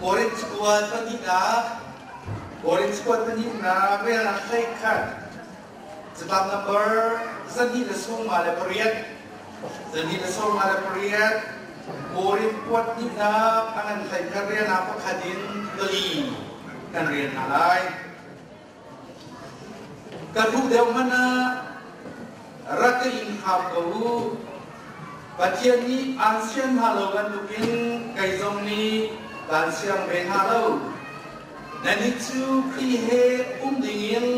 Korin cakuat pahnihnak, Korin cakuat pahnihnak relnak 11, catlap number 258, 258, Korin kuat hnihnak a ngan 11 relnak pakhat in pali kan rel hna lai. Ka hruh deuh hmanh ah rak ka ing hram ko u. Pathian nih aan sian hna lo bantukin kei zong nih kaan siang ve hna lo. Nannih cu Khrih he um dingin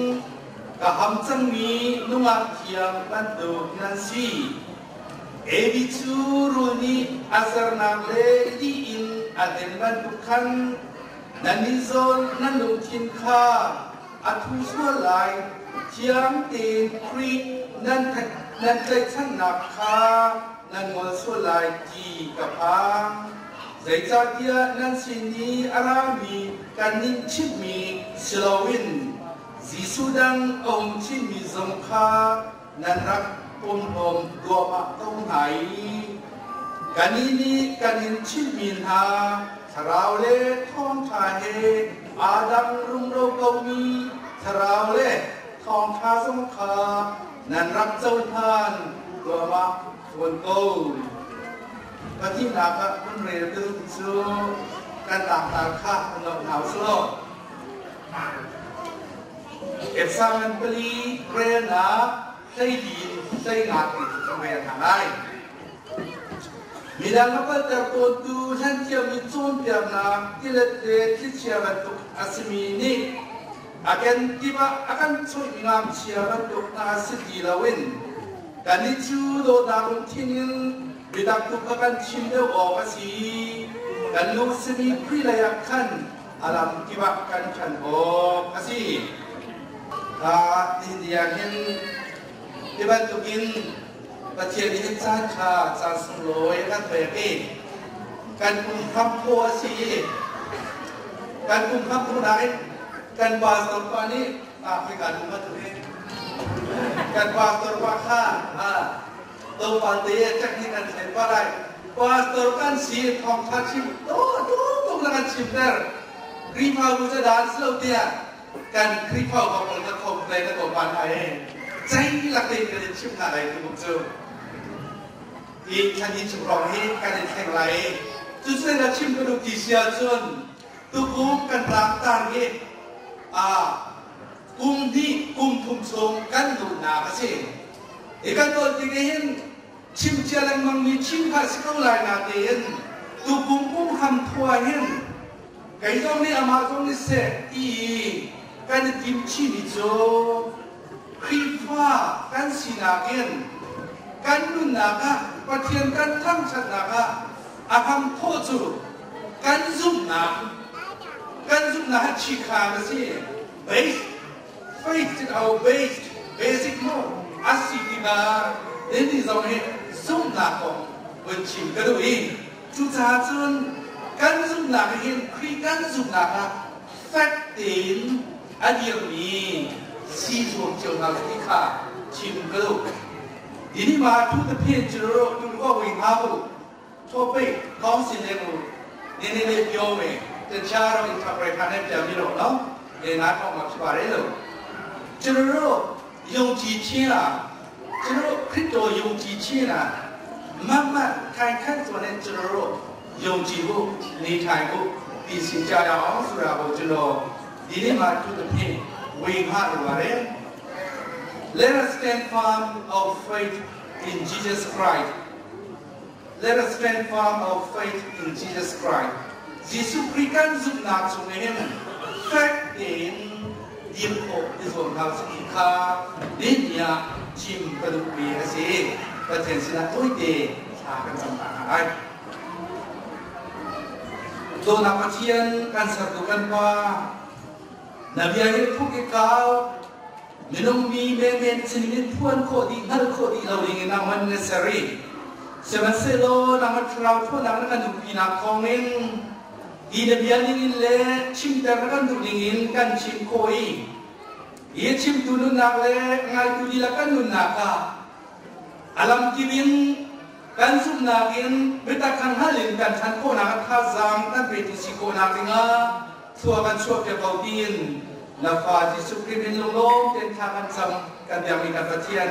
ka ham cangmi nungak thiang bantuk nan si. Evi cu rul nih a zernak le lih in a hlen bantuk khan Nannih zawn nan lungthin kha a thu sual lai. Thiang tein Khrih nan tlaihchannak kha nan ngol sual lai ti ka phang. Zeicahtiah nan sin i a rami kannih chimhmi si loin Jesuh dang a um chinmi zong kha nan rak pumhlawm duahmah ko hna i kannih nih kan in chimhmi hna thlarau le thawngṭha he aa dang rumro komi thlarau le thawngṭha zong kha nan rak cohlan duahmah fawn ko. Pathumnak ah hun rel ka duh cu kan tlangtar kha kan zoh hna u sih law. Efsa pali relnak 14 in 15 ti cu kan rel hna lai. Midang a palter tawntu hlenthiammi cawnpiaknak tilet le thlichia bantuk a simi nih a kenkip ah a kan choih ngakchia bantuk hna si ti loin kannih cu dawtnak lungthin in biatak tu kha kan chim deuh awk a si. Kan lu simi Khrih lei ah khan a lam kip ah kan ṭhan awk a si. Nihin ni ah hin hi bantukin Pathian nih hin caan ṭha caan sunglawi a kan pek i kan kum hram phaw a si i kan kum hram phaw in kan pastor pa nih Africa lung bantuk hi kan pastor pa kha tlawmpal te technique an thlen pa lai. Pastor kan si thawngṭha chim to tuk na kan chimter. Khrihfabu cu daan si lo tiah kan Khrihfabu pawl kan complain na tuah hna i cei lak tein kan in chimh hna lai tu cu. Hi thlan hi chung rong hi kan in thleng lai i cucu na chim ka duh ti si ahcun tukum kan tlangtar hi a kum hnih kum thum chung kan duhnak a si. Hi kan tuan tik hin chim cia lengmang mi chim kha si ko lai natein tukum kum ham thua hin kei zong nih amah zong nih seh ti kan i tim chihmi cu Khrihfa kan sinak in kan nunnak ah Pathian kan thangṭhatnak ah a hram thawh cu kan zumhnak kan zumhnak hi chikhan a si. Base faith in our based basic mu a si tikah nini zong hi zumhnak kong vun chim ka duh i cucaah cun kan zumhnak hin Khrih kan zumhnak ah fek tein a dirmi si zuam cio hna ti kha chim ka duh. Dini ma thu te phen chu tu ko wi ha bu topic ခေါင်းစဉ်လေးကိုနည်းနည်းလေးပြောမယ်တခြားတော့ interpret နဲ့ပြန်ပြီးတော့နော်နေနားထောင်မှာဖြစ်ပါတယ်လို့ကျွန်တော်တို့ယုံကြည်ခြင်းလားကျွန်တော်တို့ခရစ်တော်ယုံကြည်ခြင်းလားမမတ်ခိုင်ခန့်စွာနဲ့ကျွန်တော်တို့ယုံကြည်ဖို့နေထိုင်ဖို့ပြင်ဆင်ကြရအောင်ဆိုတာကိုကျွန်တော်ဒီနေ့မှာသူတစ်ဖြင့်ဝေငှလိုပါတယ် Let us stand firm of faith in Jesus Christ. Let us stand firm of faith in Jesus Christ. Jesuh Khrih kan zumhnak chung hin fek tein dir khawh i zuam hna usih kha nihin ah chim ka duhmi a si. Pathian sinah tawite thla kan cam ta hna lai. Dawtnak Pathian kan sertu kan Pa, na bia hi phuk i kau, minung mi menmen sining in phuan khawh dih, hngalh khawh dih lo ding in nangman na ser i sihmanhsehlaw nangmah thlarau ṭhawnnak na kan umpinak thawngin hi na bia ningin le chimter na kan duh ningin kan chim khawh i hi chimtu nunnak le ngaitu dihlak kan nunnak ah a lamkip in Kan zumhnak in biatak kha hngal in kan ṭhan khawhnak a thazaang kan petu si khawhnak dingah thlua kan chuahpiak ko tiin na fa Jesuh Khrih min lunglawm tein thla kan cam kan biakmi kan Pathian.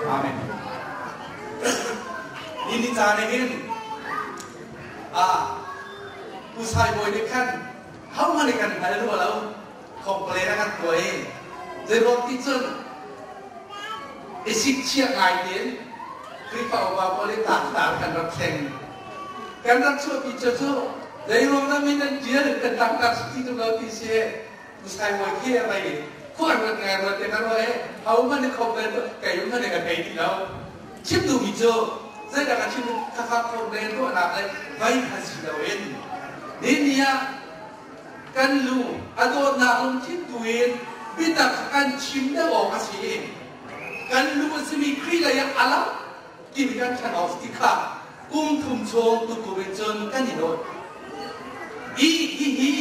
Amen. Ni ni caan hin ah Pu Sai Bawi nih khan hohmanh nih kan hngal rua lo complain a kan tuah i zeiruang ti cun i sikchiah ngai tein Khrihfa upa pawl i tlangtar kan rak thleng. Kan rak chuahpi cu cu zeiruang dah min an ṭial kan tlangtar si ti tung lo ti si Pu Sai Bawi khi a vei khuan rat ngai ruat te ka ruah i hohmanh nih complain kei hmanh ka thei ti lo. Chim duhmi cu zeidah ka chim khakha complain tuahnak le vei kha si loin ni ni ah kan lu a dawtnak lungthin tu in biatak kan chim deuh awk a si i kan lu a simi Khrih lei ah a lang timi kan ṭhan awk ti kha kum thum chung tukum in cun kan i dawt. Hi hihi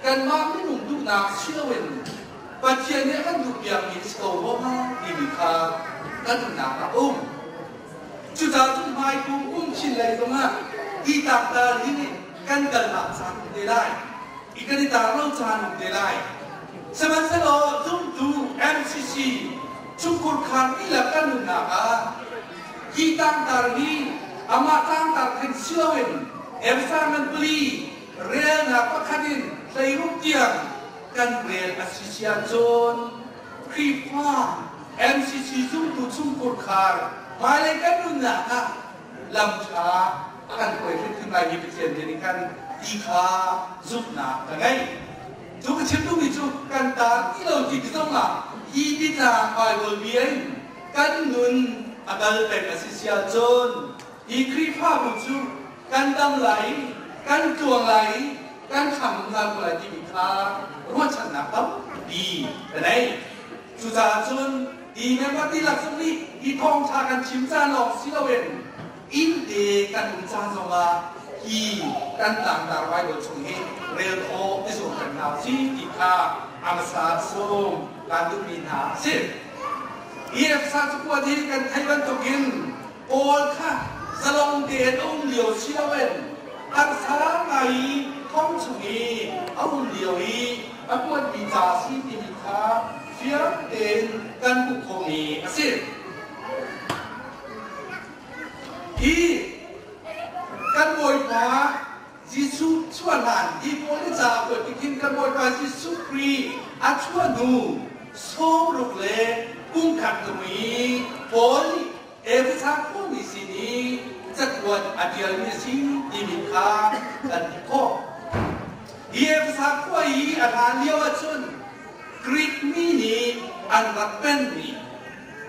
kanmah minung duhnak si loin Pathian nih a kan duhpiakmi a si ko rua timi kha kan nunnak ah a um. Cucaah cun hmaikum kum chin lei zongah hi tlangtar hi nih kan kalnak caan um te lai i kan i tar lo caan um te lai. Sihmanhsehlaw zumtu MCC chungkhur khar dihlak kan nunnak ah hi tlangtar hi amah tlangtar theng si loin Emsa ngan pali relnak pakhat in hleiruk tiang kan rel a si si ahcun Khrihfa MCC zumtu chungkhur khar hmailei kan nunnak ah lam ṭha a kan hruai hrimhrim lai mi Pathian nih khan ti kha zumhnak ka ngei. Cu ka chim duhmi cu kan tar ti lo ti zong ah hi biatlang Bible bia in kan nun a kal peng a si si ahcun hi Khrihfabu cu kan dam lai i kan tluang lai i kan ṭhang zungzal ko lai timi kha ruahchannak tampi ka nei. Cucaah cun hi member dihlak zong nih hi thawngṭha kan chim caan lawng si loin inn te kan um caan zongah hi kan tlangtar Bible chung hi rel khawh i zuam peng hna usih ti kha a hmasa sung kaan duhmi hna a si. Hi Efesa cakuat hi kan theih bantukin Paul kha zalong tein a um lio si loin harsa ngai i thong chung i a um lio i a kuatmi ca a si timi kha fiang tein kan hmuh khawhmi a si. Hi kan Bawipa Jesuh chuah hlan hi Paul nih ca a kuat tik hin kan Bawipa Jesuh Khrih a chuah hnu sawmruk le kum khat hnu i Paul nih Efesa khuami sin i cakuat a ṭialmi a si timi kha kan hmuh khawh. Hi Efesa khua i a hlan lio ahcun Greek mi nih an rak penmi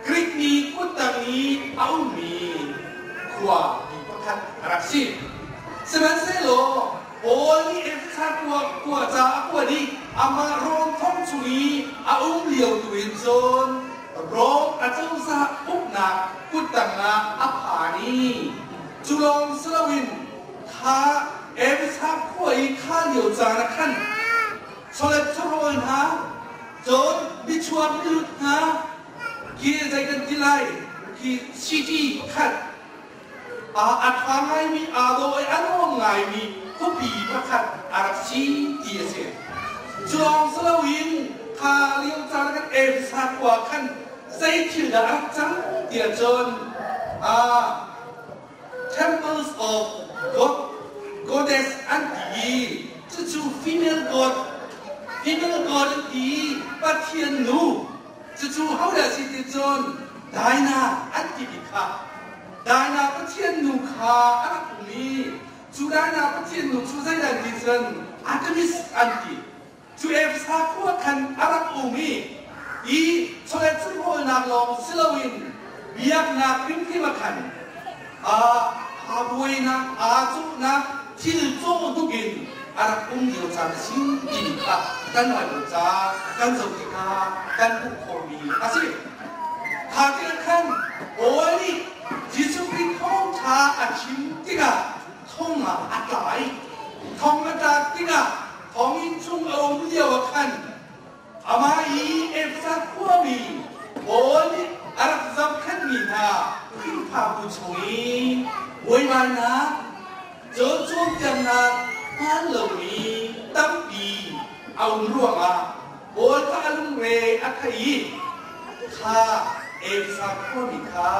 Greek mi kuttang i a ummi khua mi pakhat a rak si. Sihmanhsehlaw Paul nih Efesa khua, khua ca a kuat i amah Rom thong chung i a um lio tu in cun Rom acozah uknak kuttang ah a phan i cu lawng si loin kha Efesa khua i kha lio caan ah khan chawlet chawhrawl hna cun michuak milut hna khi zei kan ti lai khi city pakhat a ṭha ngaimi aa dawh i a nuam ngaimi khuapi pakhat a rak si ti a si. Cu lawng si loin kha lio caan kan Efesa khua khan zei thil dah a rak cang tiah cun temples of God goddess an ti i cucu female god female god an ti i pathian nu Cucu hodah si ti cun Dinah an timi kha Dinah pathian nu kha a rak um i cu Dinah pathian nu cu zeidah ti cun Artemis an ti. Cu Efesa khua khan a rak um i i chawlet chawhrawlnak lawng si loin biaknak hrimhrim ah khan aa buainak aa cawhnak thil cawh duk in a rak um lio caan a si timi kha kan Bible ca kan zoh tikah kan hmuh khawhmi a si. Kha tikah khan Paul nih Jesuh Khrih thawngṭha a chim tikah thong ah a tla i thong a tlak tikah thonginn chung a um lio ah khan Amah i Efesa khuami Paul nih a rak zohkhenhmi hna Khrihfabu chung i Buaibainak, cun cawnpiaknak hmaan lomi tampi a um ruangah Paul kha a lungre a thei i kha Efesa khuami kha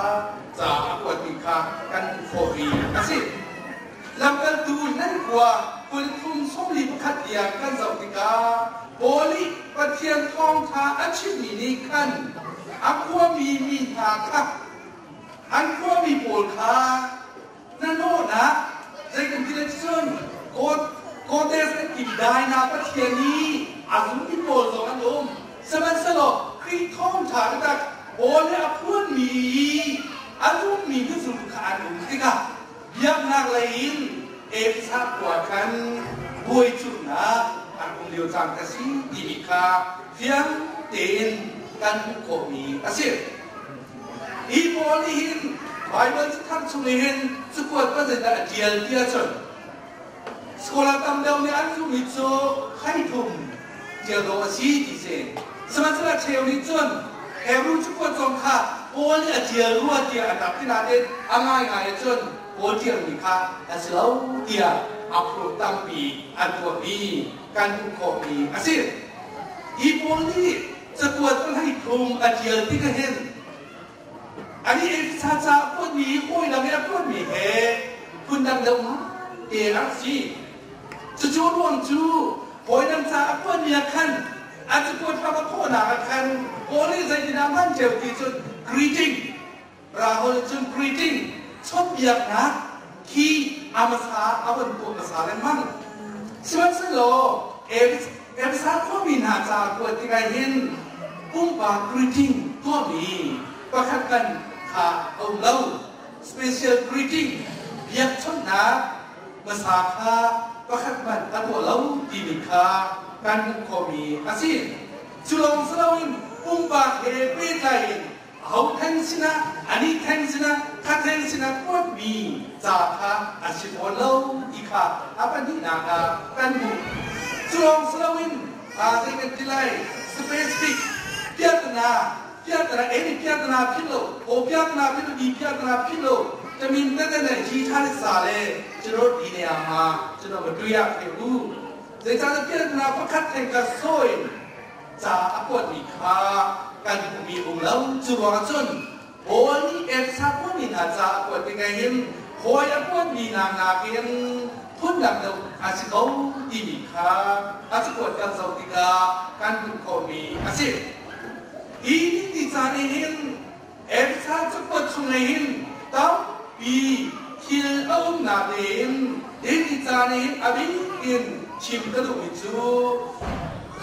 ca a kuatmi kha kan hmuh khawh i a si. Lamkaltu nan khua 30 41 tiang kan zoh tikah Paul nih Pathian thawngṭha a chimmi nih khan a khuami mi hna kha an khuami pawl kha hnahnawhnak zeitintiah cun Goddess an ti Diana Pathian i a zummi pawl zong an um. Sihmanhsehlaw Khrih thawngṭha biatak Paul nih a phuanmi a zummi mizum kha an um tikah biaknak lei in Efesa khua khan buai cuhnak an um lio caan ka si timi kha fiang tein kan hmuh khawhmi a si. Hi pawl nih hin Baibal cathar chung i hin cakuat pa zeidah a ṭial ti ahcun scholar tam deuh nih an zumhmi cu 13 ṭial dawh a si ti si. Sihmanhsehlaw cheu nih cun Hebru cakuat zong kha Paul nih a ṭial rua tiah an rak ti nain a ngaingai ahcun Paul ṭialmi kha a si lo tiah a proof tampi an tuahmi kan hmuh khawhmi a si. Hi pawl nih cakuat 13 a ṭial tik ahhin ani Efesa ca a kuatmi hawi dang i a kuatmi he phundang deuh te a rak si. Cucu ruang cu hawi dang ca a kuatmi ah khan a cakuat hram a khawhnak ah khan Paul nih zeitindah hman ṭheo ti cun greeting Rahol cun greeting chawnhbiaknak khi a hmasa a von tuah hmasa lengmang. Sihmanhsehlaw Efesa khuami hna ca kuat tikah hin pumpak greeting tuahmi pakhat kan kha a um lo. Special greeting biakchawnhnak hmasa kha pakhat hmanh a tuah lo timi kha kan hmuh khawhmi a si. Cu lawng si loin pumpak he pehtlai in aho theng sinah, anih theng sinah, kha theng sinah kuatmi ca kha a si fawn lo ti kha a pahnihnak ah kan hmuh. Cu lawng si loin zei kan ti lai, specific piahtana, piahtana, eni piahtana philh lo, aw piahtana philh lo, di piahtana philh lo, tamin tete ji tha sa le churot di ne ma chuno ma tuya khe u. Zeicahtiah piahtana pakhat theng ka sawi ca a kuatmi kha kan hmuhmi um lo. Cu ruangah cun Paul nih Efesa khuami hna ca a kuat tikah hin hawi a kuatmi hna nakin phundang deuh a si ko timi kha a cakuat kan zoh tikah kan hmuh khawhmi a si. Hi ti ca nih hin Efesa cakuat chung hin tampi thil a umnak in hi ti ca nih hin a bik in chim ka duhmi cu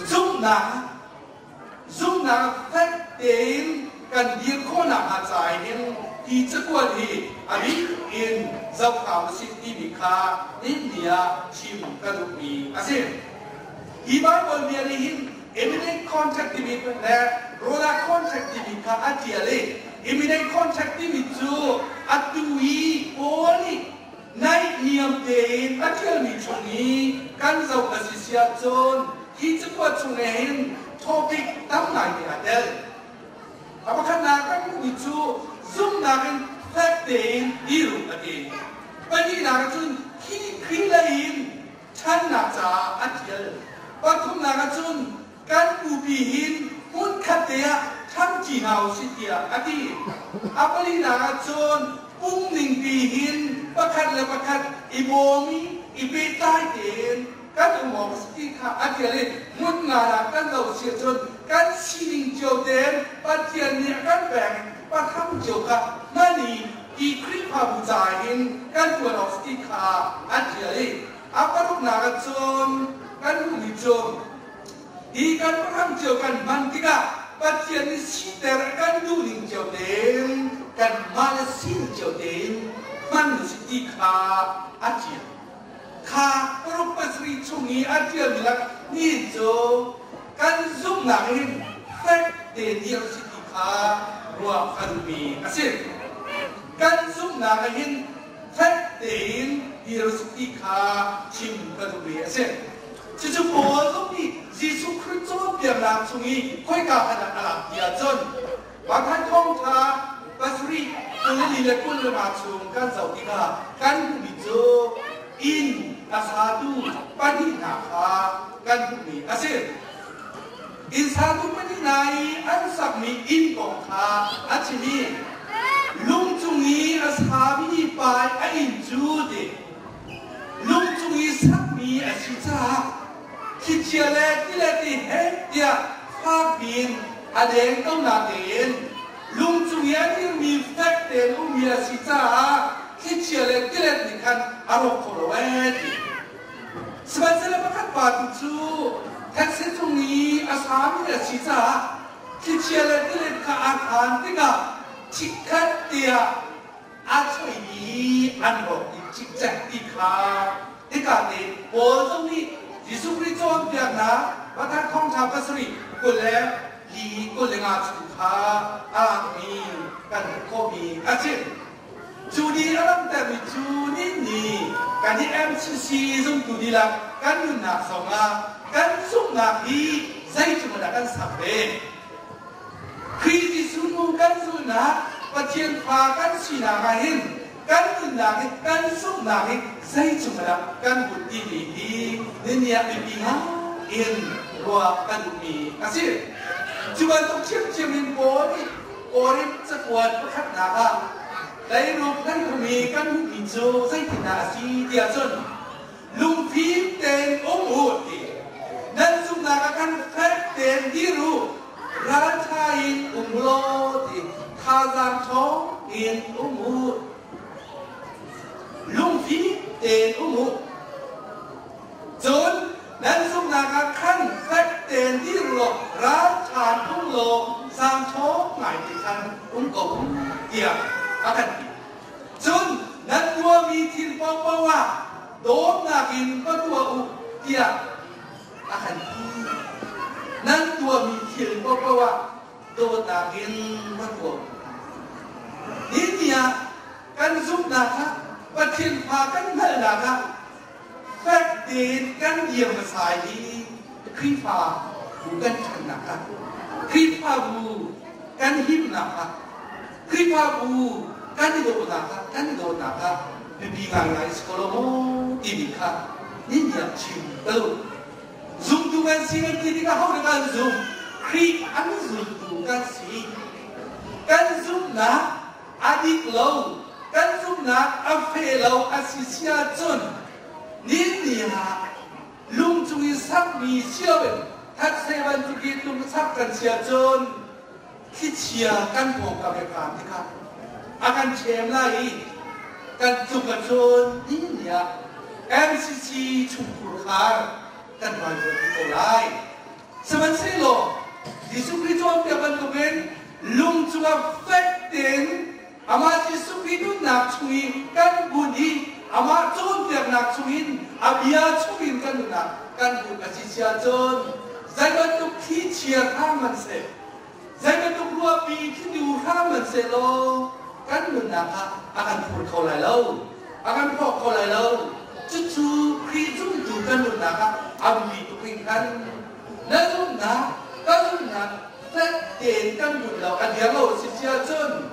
zumhnak zumhnak fek tein kan dir khawhnak hnga ca hin hi cakuat hi a bik in zoh hna usih timi kha nihin ah chim ka duhmi a si. Hi Baibal bia nih hin immediate contact timi le Rona contact timi kha a ṭial i immediate contact timi cu atu i Paul nih naihniam tein a ṭialmi chung i kan zoh a si si ahcun hi cakuat chung hin topic tam ngai nih aa tel. A pakhatnak kan hmuhmi cu zumhnak in fek tein dir u a ti. Pahnihnak ah cun hi Khrih lei in ṭhannak caah a ṭial. Pathumnak ah cun kan bupi hin hmunkhat te ah ṭhangṭi hna usih tiah a ti. A palinak ah cun pumningpi hin pakhat le pakhat i bawm i i pehtlai tein kan um awk a si ti kha a ṭial i hmun nga ah kan lo si ahcun kan sining cio tein Pathian nih a kan pek patham cio kha hman i hi Khrihfabu caah hin kan ṭuan awk si ti kha a ṭial i a paruknak ah cun kan hmuhmi cu hi kan patham cio kan hman tikah Pathian nih siter a kan duhning cio tein kanmah le sining cio tein hman si ti kha a ṭial. Kha paruk pasarih chung i a ṭialmi lak ni cu kan zumhnak hin fek tein dir a si ti kha ruah a duhmi a si. Kan zumhnak ah hin fek tein dir a si ti kha chim ka duhmi a si. Cucu Paul zong nih Jesuh Khrih cawnpiaknak chung i khoika khan ah a lak ti ahcun Matthai thawngṭha pasarih 24 le 25 chung kan zoh tikah kan hmuhmi cu inn a satu pahnihnak kha kan hmuhmi a si. Inn satu pahnih hna i an sakmi inn kong kha a chim i lung cung i a sami pa a inn cu ti lung cung i sakmi a si caah thlichia le tilet i heh tiah fak piin a deng ko natein lung cung i a dirmi fek tein ummi a si caah thlichia le tilet nih khan a rawk kho lo ee ti. Sihmanhsehlaw pakhat pa tu cu thetse cung i a sami a si caah thlichia le tilet kha aa khaan tikah chikkhat tiah aa choih i an rawk i cikcek ti kha hika te Paul zong nih Jesuh Khrih cawnpiaknak Matthai thawngṭha pasarih 24 25 chung kha a lakmi kan hmuh khawhmi a si. Cu ni a langhtermi cu ni nih kan i MCC zumtu dihlak kan nunnak zongah kan zumhnak hi zeitluk dah kan sak ve. Khrih Jesuh hnu kan zulhnak Pathian fa kan sinak ah hin kan nunnak hi kan zumhnak hi zeitluk dah kan but timi hi niniah biapi ngai in ruah kan duhmi a si. Cu bantuk ṭhiamṭhiam in Paul nih Korinth cakuat pakhatnak ah leiruk nan hmumi kan hmuhmi cu zeitindah a si tiah cun lungfim tein um u ti nan zumhnak ah khan fek tein dir u ralṭha in um law ti thazaang ṭhawng in um u lungfim tein um u. Cun nan zumhnak ah khan fek tein dir law ralṭha tung law zaangṭhawng ngai te khan um ko u tiah a kan ti. Cun nan tuahmi thil paohpaoh ah dawtnak in va tuah u tiah a kan ti. Nan tuahmi thil paohpaoh ah dawtnak in va tuah u. Hi ah kan zumhnak ah Pathian fa kan hngalhnak ah Fek tein kan dir hmasa i Khrihfa bu kan ṭhannak ah, Khrihfabu kan himnak ah, Khrihfabu kan i dawhnak ah, kan i dawtnak ah biapi ngaingai si ko lo maw timi kha niniak chim ka duh. Zumtu kan si kan ti tikah ho dah kan zum? Khrih an zultu kan si. Kan zumhnak a dik lo, kan zumhnak a fe lo a si si ahcun ni ah lung cung i sakmi si loin thatse bantuk i lung sak kan si ahcun thlichia kan pawngkam i phan tikah a kan ṭhem lai i kan tluk ahcun ni ni ah MCC chungkhur khar kan vaivuan ko lai. Sihmanhsehlaw Jesuh Khrih cawnpiak bantukin lung cungah fek tein amah Jesuh Khrih nunnak chung i kan bunh i amah cawnpiaknak chungin a bia chungin kan nunnak kan bunh a si si ahcun zei bantuk thlichia hram hmanhseh zei bantuk ruahpi thlitu hram hmanhseh law kan nunnak ah a kan phur kho lai lo a kan hrawk kho lai lo. Cucu Khrih zumtu kan nunnak ah a biapi tuk hringhran. Na zumhnak, ka zumhnak fek tein kan nun lo a dir lo a si si ahcun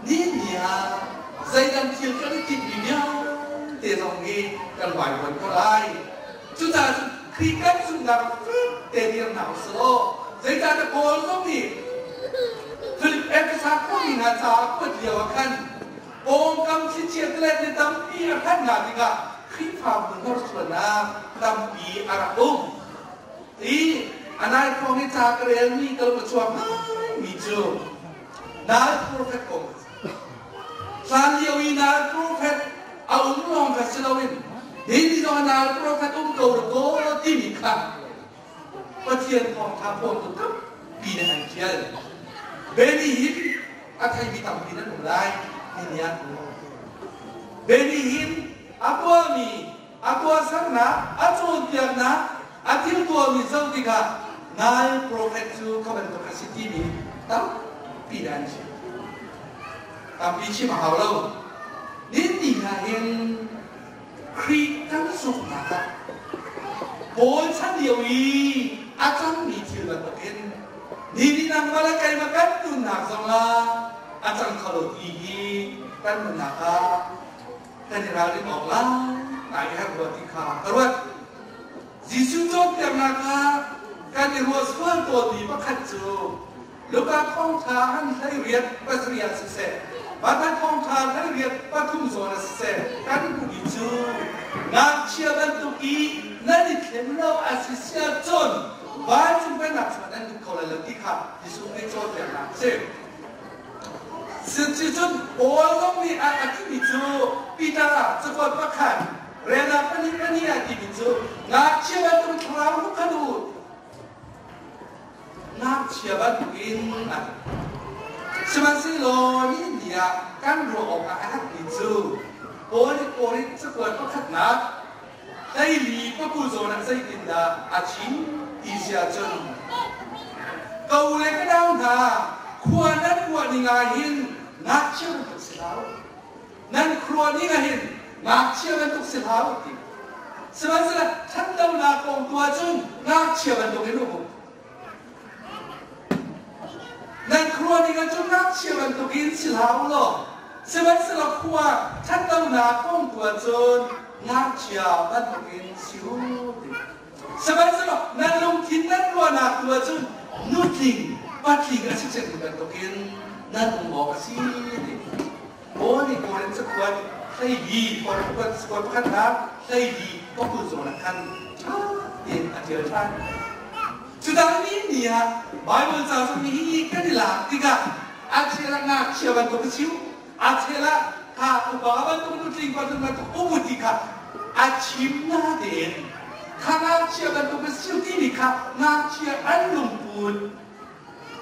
ni ni ah zeidang thil kan i timhmi vialte zong hi kan vaivuan ko lai. Cucaah cun Khrih kan zumhnak fek te dir hna u sih law zeicahtiah Paul zong nih Philip Efesa khuami hna caah kuat lio ah khan Pawngkam thlichia le ti tampi a hran hna tikah Khrihfabu hnorsuannak tampi a rak um. I a nai hrawng i ca ka relmi ka lung a chuak ngaimi cu Nal prophet kong a si. Hlan lio i Nal prophet a um lawng kha si loin nihin ni zong ah Nal prophet um ko rak kaw timi kha Pathian thawngṭha phuangtu tampi nih an ṭial. Benny Hinn a theimi tampi nan um lai timi ah Benny Hinn a tuahmi, a tuahsernak, a cawnpiaknak, a thil tuahmi zoh tikah nai prophet cu kha bantuk a si timi tampi dah an chim. Tampi chim a hau lo. Ninni ah hin Khrih kan zumhnak ah Paul chan lio i a cangmi thil bantukin ni ni nangmah le keimah kan nunnak zongah A cang kho lo ti hi kan nunnak ah kan i ralrin awk lai ngai a herh rua ti kha ka ruat. Jesuh cawnpiaknak ah kan i ruah sual tawnmi pakhat cu Luka thawngṭha an 18 pasarih ah siseh, Matthai thawngṭha 18 pathum zawn ah siseh, kan hmuhmi cu ngakchia bantuk i nan i thlen lo a si sia cun vancung pennak chungah nan lut kho lai lo ti kha Jesuh nih cawnpiaknak a si. Cuticun Paul zong nih a timi cu Peter cakuat pakhat relnak pahnih pahnih ah timi cu ngakchia bantuk thlarau ruk kha u ngakchia bantukin a ti. Sihmanhsehlaw nihin ni ah kan ruah awkah a herhmi cu Paul nih Korinth cakuat pakhatnak 14 pakul zawn ah zeitindah a chim ti si ahcun ko le ka nau hna, khua nan ruah ning ah hin ngakchia bantuk si hlah u, nan khuaruah ning ah hin ngakchia bantuk si hlah u ti. Sihmanhsehlaw ṭhatlonak kong tu ahcun ngakchia bantuk in um u. Nan khuaruah ning ahcun ngakchia bantukin si hlah u law, sihmanhsehlaw khua ṭhatlonak kong tu ahcun ngakchia bantukin si u ti. Sihmanhsehlaw nan lungthin nan ruahnak tu ahcun nutling patling a si cangmi bantukin nan um awk a si ti. Paul nih Korin cakuat 14 Korin cakuat pakhatnak 14 pakul zawn ah khan ṭha tein a ṭial ṭhan. Cudah ni ni ah Baibal ca zong hi kan i lak tikah a chel ah ngakchia bantuk a chim, a chel ah kha upa bantuk nutling bantuk umu ti kha a chim natein kha ngakchia bantuk a siu timi kha ngakchia an lungput,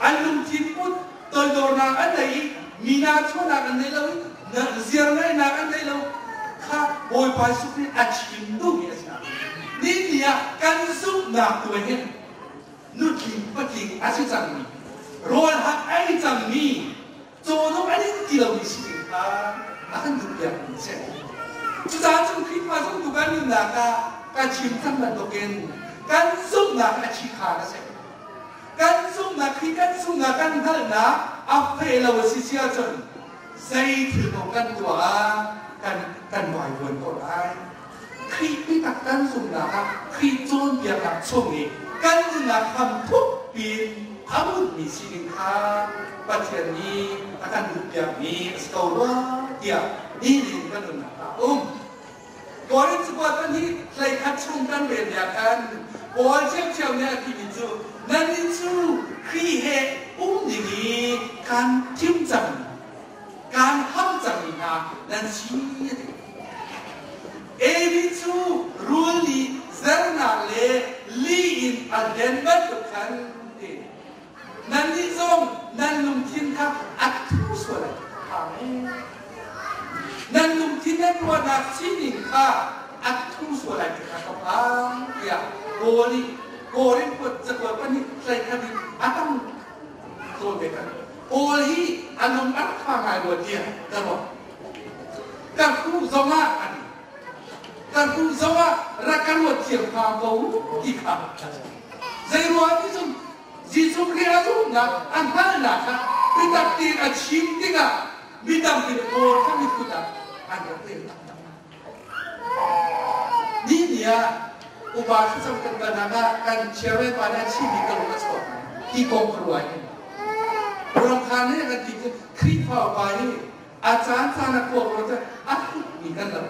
an lungthin put toidornak an nei i mi chuahnak an nei lo i ziar ngaihnak an nei lo kha Bawipa Jesuh Khrih a chim duhmi a si. Ni ni ah kan zumhnak tu hin nutling patling a si cangmi, rawl hak ei cangmi, cawhnuk an in ti lomi si ding kha a kan duhpiakmi a si. Cucaah cun Khrihfa zumtu kan nunnak ah ka chim cang bantukin kan zumhnak a chi kha a si. Kan zumhnak hi kan zumhnak kan hngalhnak a feh lo a si si ahcun zei thil paoh kan tuah ah kan kan vaivuan ko lai. Khrih biatak kan zumhnak ah Khrih cawnpiaknak chung i kan nunnak hramthuk piin a hmunmi sining kha Pathian nih a kan duhpiakmi a si ko rua tiah nihin kan nunnak ah a um. Korin cakuat pahnih 11 chung kan rel lio khan Paul ṭhiamṭhiam nih a timi cu nannih cu Khrih he um ding i kaan thim cang, kaan ham cangmi hna nan si a ti. Evi cu rul nih zernak le li in a den bantuk khan ti. Nannih zong nan lungthin kha a thu sual ai phang. Nan lungthin nan ruahnak sining kha a thu sual ai ti kha ka phang tiah Paul nih Korin cakuat pahnih 11 in a tam zawn ve kan. Paul hi a lung a rak fa ngai rua tiah ka ruah. Ka hruh zongah an ka hruh zongah rak ka ruat thiam hnga ko ti kha. Zei ruah ti cun Jesuh Khrih a zumhnak a hngalhnak kha biatak tein a chim tikah mi tampi nih Paul kha miphun ah an rak rel taktak. Ni ni ah upa thlacam kan kalnak ah kan chairman pa nih a chimmi ka lung a chuak ti kong ka ruah hin. Ruangkhan nih kan ti cu Khrihfa upa hi a caan caan a kuak lo a hrutmi kan lo.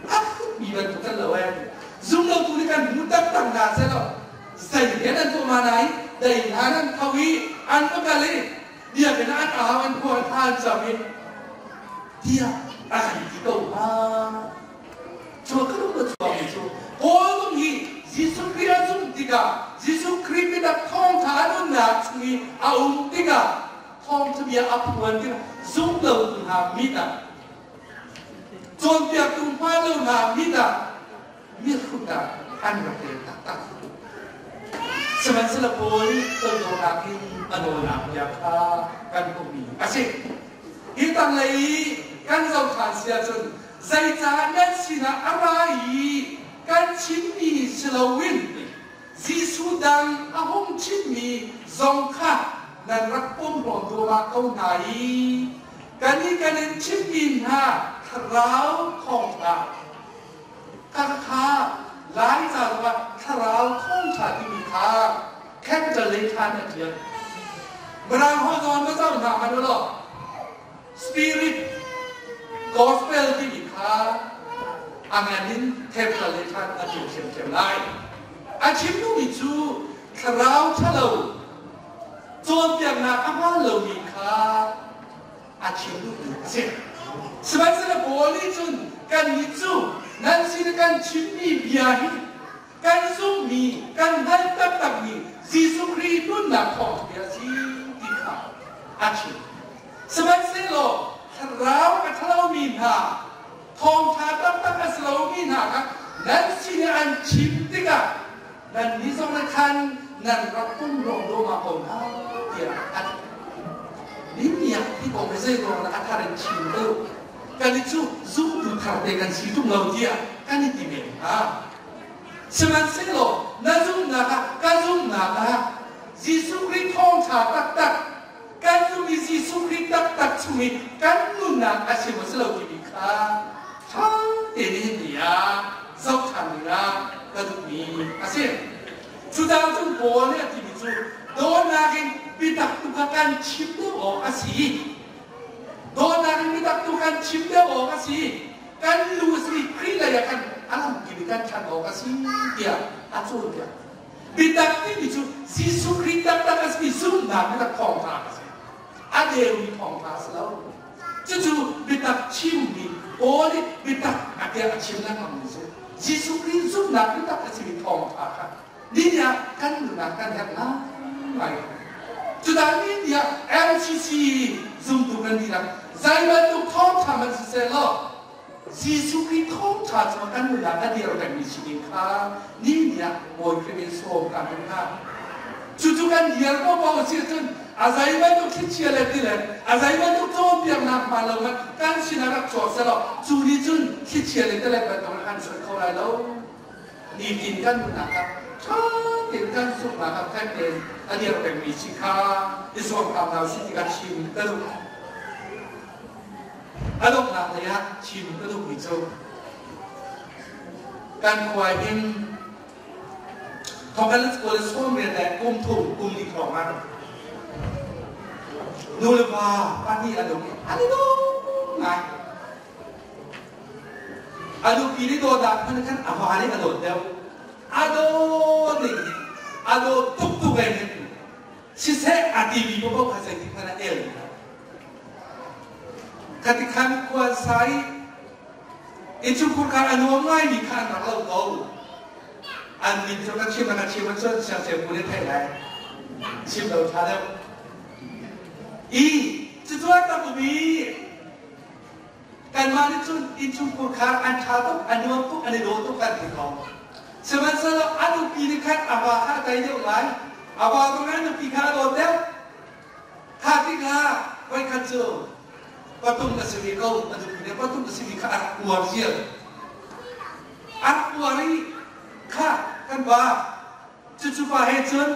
A hrutmi bantuk kan lo ai. Zumlotu nih kan hmu taktak hna selaw zei he nan tuah ma nai dei hna nan tho i an va kal i biakinn ah an au an khua an tha an cam i tiah a kan ti ko hnga. Cu ka lung a chuakmi cu Paul zong hi Jesuh Khrih a zumh tikah Jesuh Khrih biatak thawngṭha a nunnak chung i a um tikah thawngṭha bia a phuan tikah zum lotu hna mit ah cawnpiaktu hmaan lo hna mit ah mihrut ah an rak rel taktak. Sihmanhsehlaw Paul nih toidornak in a nawlnak bia kha kan hmuhmi a si. Hi tanglei i kan zoh ṭhan si ahcun zeicah nan sinah a ra i kan chimmi si loin Jesuh dang a hung chimmi zong kha Nan rak pom hlawm duahmah ko hna i kannih kan in chimhmi hna thlarau thawngṭha khakha Laica zongah thlarau thawngṭha timi kha capital lei ṭhan a ṭial. Mirang holh zong va zoh hna hmanh u law Spirit Gospel timi kha a ngan in capital lei ṭhan a ṭial ṭhiamṭhiam lai. A chim duhmi cu thlarau ṭhalo cawnpiaknak a hmaan lomi kha a chim duhmi a si. Sihmanhsehlaw Paul nih cun kannih cu nan sin i kan chimmi bia hi kan zumhmi, kan hngalh taktakmi Jesuh Khrih nunnak thawngṭha bia a si ti kha a chim. Sihmanhsehlaw thlarau a ṭhalomi hna, thawngṭha taktak a si lomi hna kha nan sin i an chim tikah nannih zong nih khan nan rak pum ruang duahmah ko hna tiah a ti. Niniah hi kong hi zei ruang dah a thar in chim u? Kan i cu zumtu thar te kan si ṭung lo tiah kan i ti men hnga. Sihmanhsehlaw na zumhnak ah ka zumhnak ah Jesuh Khrih thawngṭha taktak kan zumh i Jesuh Khrih taktak chung i kan nunnak a si maw si lo timi kha ṭha tein nihin ni ah zoh ṭhan dingah ka duhmi a si. Cucaah cun Paul nih a timi cu dawtnak in biatak tu kha kan chim deuh awk a si. Dawtnak in biatak tu kan chim deuh awk a si. Kan lu a simi Khrih lei ah khan a lamkip in kan ṭhan awk a si tiah a cawnpiak. Biatak timi cu Jesuh Khrih taktak a simi zumhnak biatak thawngṭha a si. A deumi thawngṭha a si lo. Cucu biatak chimmi Paul nih biatak a tiah a chim lengmangmi cu Jesuh Khrih zumhnak biatak a simi thawngṭha kha nihin ah kan nunnak kan herh ngaingai. Cudah nihin ah MCC zumtu kan dihlak zei bantuk thawngṭha hmanh siseh law Jesuh Khrih thawngṭha cu kan nunnak a dir pengmi si ding kha nihin ah Bawi Khrih in sawm kan duh hna. Cucu kan dir paohpaoh a si ahcun a zei bantuk thlichia le tilet, a zei bantuk cawnpiaknak hmaan lo hmanh kan sinah rak chuak sehlaw cu nih cun thlichia le tilet bantuk in kan suat kho lai lo. Nitin kan nunnak ah ṭha tein kan zumhnak ah fek tein a dir pengmi si kha i zuam hram hna usih ti kha chim ka duh. A donghnak lei ah chim ka duhmi cu kan khua hin thongkhat le kul le 80 le kum thum kum li hrawng ah nu le pa pahnih an um i an i dawm ngai. A nupi nih dawtnak hmanh khan a va nih a dawt deuh. A dawt ning hi a dawt tuk tuk ai hin siseh a timi paoh kha zeitik hmanh ah el Khati khan khua sai innchungkhur kha a nuam ngaimi kha an rak lo ko. An min cu ka chim ka chim ahcun siangceu bu nih theih lai. Chim lo ṭha deuh. I cucu an rak um i kanmah nih cun innchungkhur kha an ṭha tuk, a nuam tuk, an i daw tuk kan ti ko. Sihmanhsehlaw a nupi nih khan a va kha a tei deuh lai. A va zong a nupi kha a dawt deuh. Kha tikah voikhat cu patung a si ve ko, a nupi nih patung a simi kha a rak uar ziar. A rak uar i kha kan pa cucu pa he cun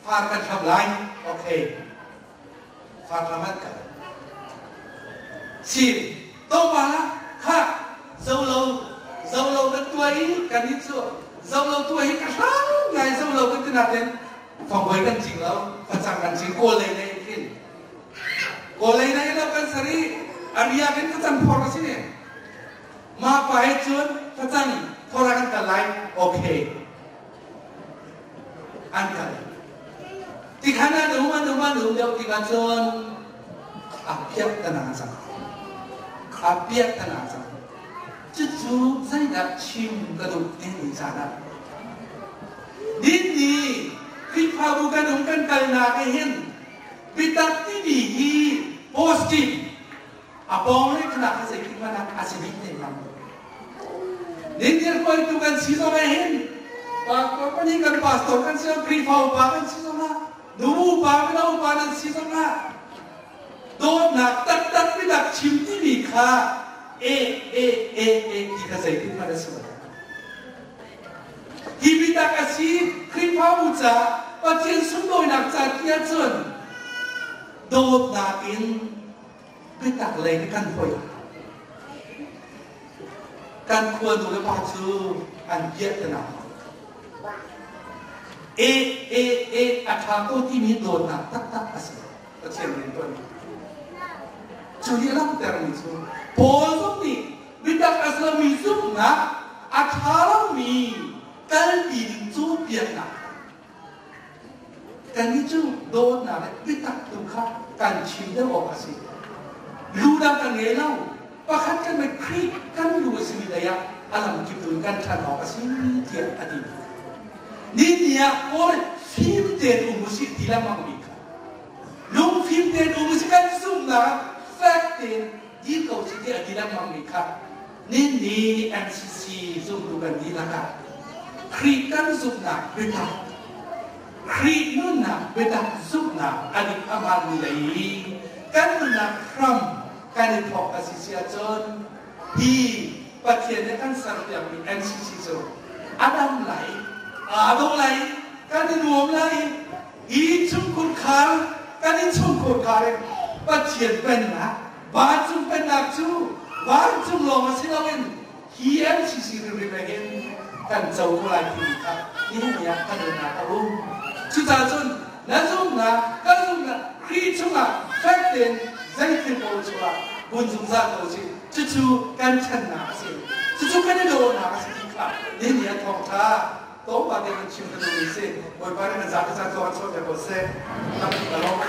far kan hlam lai. Okay. Far hlam an kal. Si to pa kha zolo zolo kan tuah i kan i cu zolo tuah hi ka hlau ngai zolo kan ti natin Fangvoi kan cing lo, facang kan cing kawl lei lei khin. Kawl lei lei lo kan sari a riak in facang phor a si ne. Mah pa he cun facang phor ah kan kal lai. Okay. An kal. Tikhan an um an um an um deuh tikah cun a piak tana cang. A piak tana cang. Cucu zeidah chim ka duh timi caan ah Dinni Khrihfabu kan um kan kalnak ah hin biatak timi hi positive a pawng le khanak hi zeitik hmanh ah a si dih te hnga. Dinni hruaitu kan si zong ah hin pastor pahnih kan pastor kan si Khrihfa upa kan si zong ah nu upa mino upa nan si zong ah Dawtnak taktak biatak chim timi kha e e e e ti kha zeitik hmanh a si bal. Hi biatak a si Khrihfabu ca Pathian sunlawinak ca ti ahcun Dawtnak in biatak lei kan hoi. Kan khua nu le pa cu an piahtana. E e e a ṭha ko timi dawtnak taktak a si. Pathian rianṭuan. Cu nih a langhtermi cu Paul zong nih biatak a si lomi zumhnak a ṭha lomi kalpi ding cawnpiaknak kannih cu dawtnak le biatak tu kha kan chim deuh awk a si. Lu dang kan ngei lo. Pakhat kan mit Khrih kan lu a simi lei ah a lamkip tu in kan ṭhan awk a si tiah a ti. Ni ni ah Paul fim tein um usih ti lengmangmi kha lungfim tein um usih kan zumhnak fek tein dir ko sih tiah a ti lengmangmi kha ni ni MCC zumtu kan dihlak ah Khrih kan zumhnak biatak Khrih nunnak biatak zumhnak a dik a hmaanmi lei kan nunnak hram kan i thawk a si si ahcun hi Pathian nih kan serpiakmi MCC cu a dam lai, aa dawh lai, kan i nuam lai. Hi chungkhur khar kan innchungkhur khar in Pathian pennak vancung pennak cu vancung lawng a si loin hi MCC hrimhrim ah hin kan co ko lai timi kha nihin ni ah kan unnak a um. Cucaah cun na zumhnak kan zumhnak Khrih chungah fek tein zeithil paoh chungah hmun zungzal ko usih. Cucu kan ṭhannak a si. Cucu kan i dawhnak a si ti kha nihin ni ah thawngṭha tlawmpal te kan chim ka duhmi si. Bawipa nih kan zapi caan thawng an chuahter ko seh. Tampi ka lawm.